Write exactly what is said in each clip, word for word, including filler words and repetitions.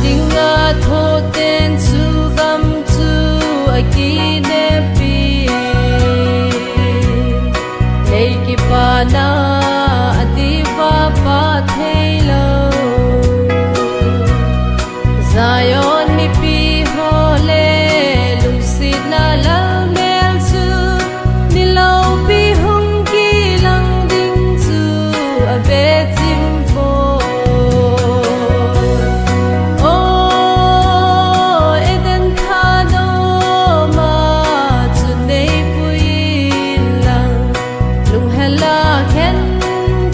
Dinga thoten chu gam chu akinepin, lei kipana adiuva pha theilou. Zion mipi ho le lungsetna lalmel chu, ni loupi hung kilang ding chu avechim vo. O Eden thanom a chu neipui inlang, lunghel a khen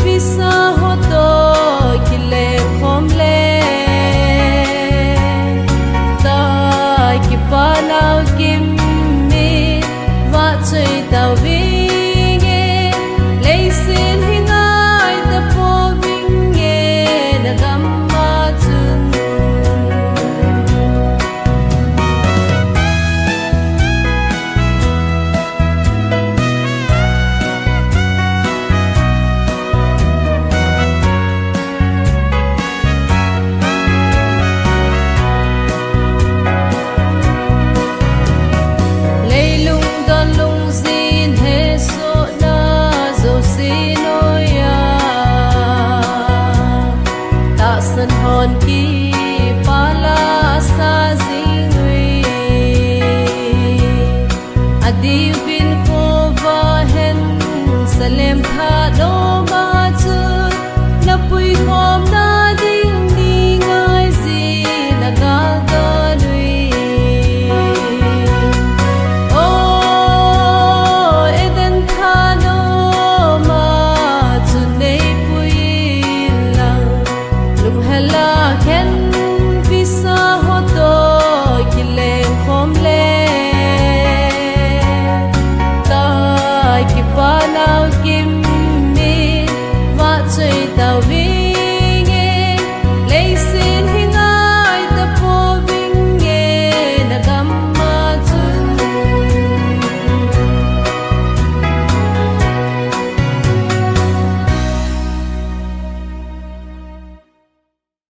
pisa ho toh kileng khom le. Tah kipana kim in vahchoi tauvinge, leiset hi ngai tapovinge, nagam a chun. Leilung don lungset hesohna jouse noiya, tahsan hon kipah la asa jing uve. Adiuvin khovah hen Salem thanom a chu, napuikhomna ding ni ngai jin agal don uve. O Eden thanom a chu neipui inlang, lunghel a khen pisa ho toh kileng khom le. Tah kipana kim